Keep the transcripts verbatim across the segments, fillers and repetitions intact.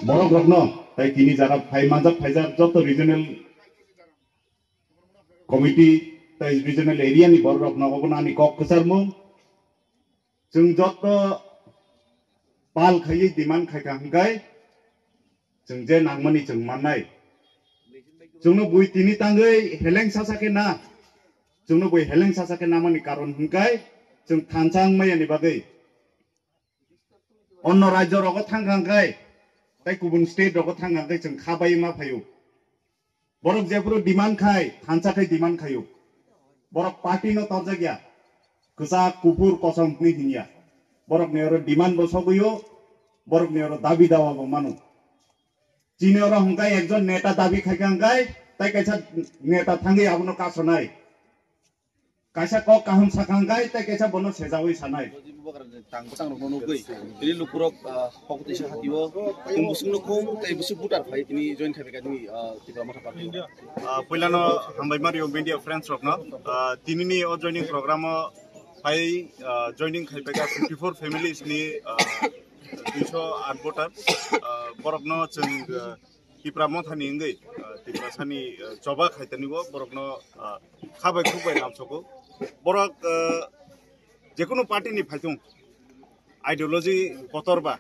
Borok rokno tai tini jaga phai manjak phaijak joto regional committee tai regional area ni borok rokno obono ani kok kwcharmung. Chwng joto pal khaiwi demand khaikha hwnkhe chwng je nangmani chwng mannai. Chwngno bui tini tangwi heleng sasa khe na, chwngno bui heleng sasa khe namani karon hwnkhe chwng thansa wngmaya ni bagwi. Onno rajyo rogo thangkha hwnkhe tai kubun state rogo thangkha hwnkhe chwng kha bai ma phaio. Borok jephuru demand khai, thansa khai demand khaio. Borok party no torjak ya. Kwchak, kuphur, kosom hwnwi hinya. Borok ni oro demand bo sogwio, borok ni oro dabi dawa bo mano. Chini oro hwnkhe ekjon neta dabi khaikha hwnkhe, tai kaisa neta thangwi abono kasonai. Kaisa kok kaham sakha hwnkhe, tai kaisa bono sejawi sanai. Tang bwtang rokno nugwi, tini lukurok, ah, hok tisa hatio, tong busungno khung, tai busuk butar phai tini join khai bwkha nini, ah, Tipra Motha Party. Ah, puilano hambai mario media friends rokno, ah, tinini o joining program o phai, ah, joining khai bwkha fifty four families ni, ah, duiso aat voter, ah, borokno chwng, ah, Tipra Mothani wngwi, ah, Tiprasani, ah, choba khaitani o borokno, ah, khabai khukbai lamsoko. Borok, ah, jekunu party ni phaithung ideology kotor ba,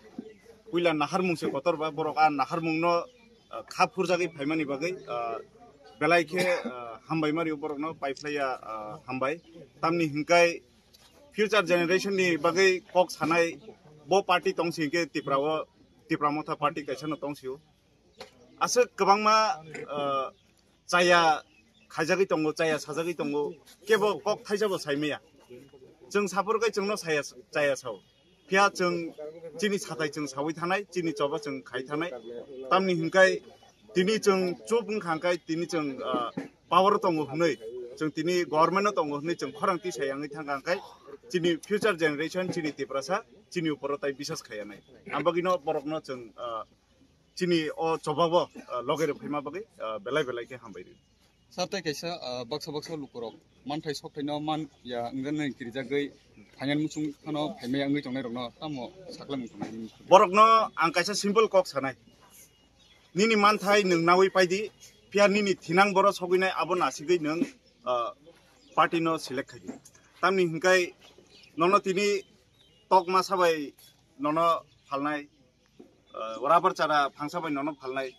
puila naharmung se kotor ba, borok a naharmung no, ah, kha phurjagwi phaimani bagwi, ah, belai khe, ah, hambai mario borokno paiphlaiya, ah, hambai. Tamni hinkai future generation ni bagwi kok sanai bo party tongsi hinkhe Tipra o, Tipra Motha party kaisa no tongsio. Aswk kwbangma, ah, chaya khaijagwi tongo, chaya sajagwi tongo, kebo kok thaisa bo saimaya. Chwng saphuru khe chwngno saya, chaya sao. Phiya chwng chini sathai chwng sawi thanai, chini choba chwng khai thanai. Tamni hinkai tini chwng chup wngkha hwnkhe tini chwng, ah, power o tongo hwnwi, chwng tini government o tongo hwnwi chwng khorang tisa yangwi thangkha hwnkhe chini future generation, chini Tiprasa, chini uporo tai bisas khaiya nai. Ang bagwino borokno chwng, ah, chini o chobabo, ah, loge rw phaima bagwi, ah, belai belai khe hambai rw. Sir, tei kaisa, ah, baksa baksa lukurok manthai sokthai no man ya wngjaknai kirijagwi phainani muchung phano phaimaya wngwi tongnai rokno tamo saklang wng tongnai? Borokno ang kaisa simple kok sanai, nini manthai nwng nawi paidi, phiya nini thinang boro sogwinai abo nasigwi nwng, ah, party no select khaidi. Tamni hinkai nono tini tok masa bai nono phalnai, ah, rubber chara phangsa bai nono phalnai,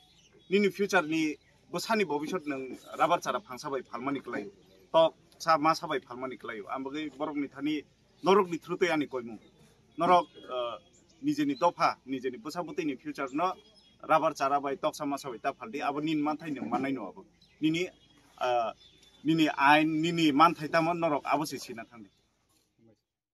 nini future ni bwsani bobisot nwng rubber chara phangsa bai phalmani kwlaio, tok sa masa bai phalmani kwlaio. Ang bagwi borokni thani norokni through twi ani koimung, norok, ah, nijeni dopha, nijeni bwsa bwtwini future no rubber chara bai toksa masa bai ta phaldi, abo nini manthai nwng mannai no abo. Nini, ah, nini ain, nini manthai tamo norok abo se sina thangdi.